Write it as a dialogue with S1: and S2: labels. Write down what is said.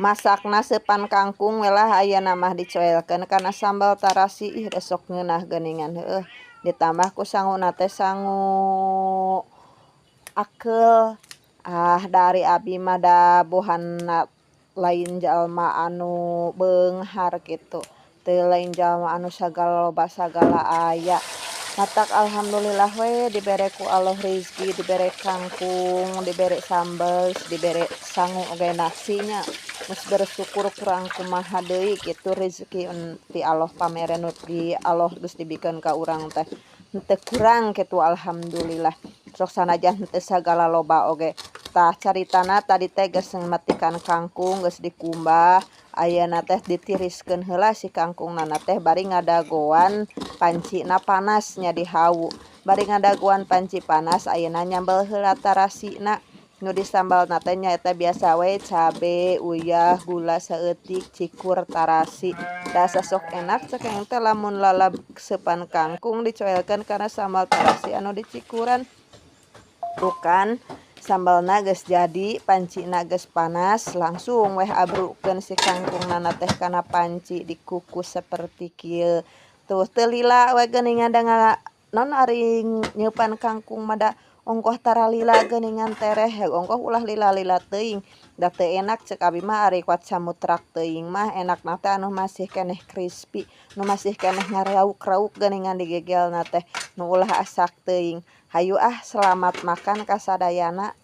S1: Masakna seupan kangkung we lah ayeuna mah dicoelkeun kana sambal tarasi. Ih, da sok ngeunah geuningan, heueuh. Ditambah ku sanguna teh sangu akeul. Ah, da ari abi mah da buhanna lain jalma anu beunghar kitu. Teu lain jalma anu sagala loba sagala aya. Matak alhamdulillah we dibere ku Allah rezeki, dibere kangkung, dibere sambel, dibere sangu oge nasi nya. Geus bersyukur kurang kumaha deui kitu rezeki ti Allah, pamere nu di Allah geus dibikeun ka urang teh. Henteu kurang kitu, alhamdulillah. Sok sanajan henteu sagala loba oge. Tah, caritana tadi teh geus matikan kangkung, geus dikumbah, ayeuna teh ditiriskeun heula si kangkungna teh bari ngadagoan pancina panas nya dihawu. Bari ngadagoan panci panas, ayeuna nyambel heula tarasina. Nu disambalna teh nyaeta biasa we cabe, uyah, gula saeutik, cikur tarasi. Da asa sok enak cek aing teh lamun lalab seupan kangkung dicoelkeun kana sambal tarasi anu dicikuran. Tuh kan, sambalna geus jadi, pancina geus panas, langsung weh abrukeun si kangkungna teh kana panci, dikukus seperti kieu. Tuh, teu lila we geuningan, da naon ari nyeupan kangkung mah da ongkoh tara lila geuningan, tereh ongkoh ulah lila-lila teuing, da teu enak cek abi mah. Ari kuat samutrak teuing mah enakna teh anu masih keneh crispy, nu masih keneh ngarauk-rauk geuningan digegelna teh, nu ulah asak teuing. Hayu ah, selamat makan ka sadayana.